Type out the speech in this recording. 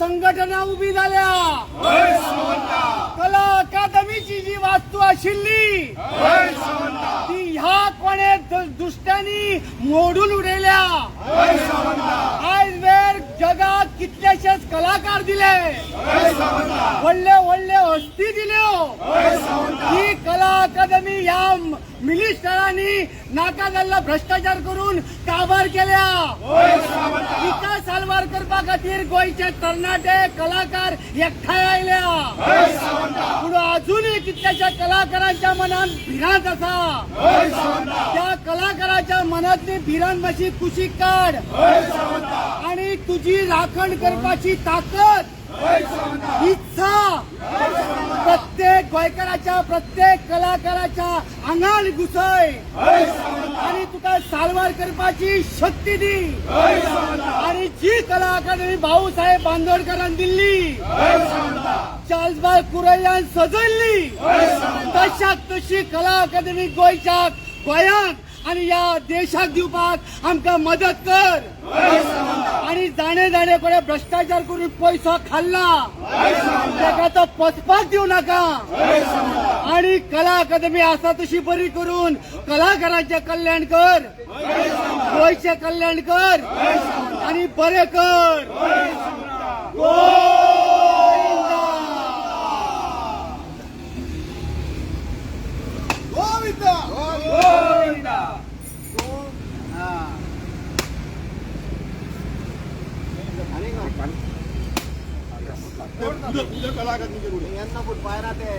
संघटना उभी जाल्या. कला अकादमीची जी वास्तू आशिल्ली ती ह्या कोणे दुश्ट्यांनी मोडून उडयल्या. आयज वेर जगात कितलेशेच कलाकार दिले, व्हडले व्हडले हस्ती दिल्यो. ही कला अकादमी ह्या मिनिस्टरांनी नाका जाल्लो भ्रष्टाचार करून काबार केल्या. तिका साल्वार करपा खातीर गोंयचे तरणाटे कलाकार एकठांय आयल्या. पूण अजूनय कितल्याशा कलाकारांच्या मनात भिरांत आसा. त्या कलाकाराच्या मनातली भिरांत मातशी कुशीक काड आणि तुजी राखण करपाची ताकद, इच्छा प्रत्येक गोंयकाराच्या, प्रत्येक कलाकाराच्या आंगान घुसय आणि तुका साल्वार करपाची शक्ती दी. आणि जी कला अकादमी भाऊसाहेब बांदोडकरान दिल्ली, चार्ल्सबाय कुरैयान सजयल्ली, तशाक तशी कला अकादमी गोंयच्या, गोंयांक आणि या देशाक दिवपाक आमकां मदत कर. आणि जाणे जाणे कोणे भ्रष्टाचार करून पैसो खाल्ला ताका तो पचपाक दिवं नाका. आणि कला अकादमी आसा तशी बरी करून कलाकारांचें कल्याण कर, गोंयचें कल्याण कर आणि बरें कर. गोविंदा. गोविंदा. गोविंदा. उद्या कला अकादमीचे पुढे. यांना फुट पाय राहते.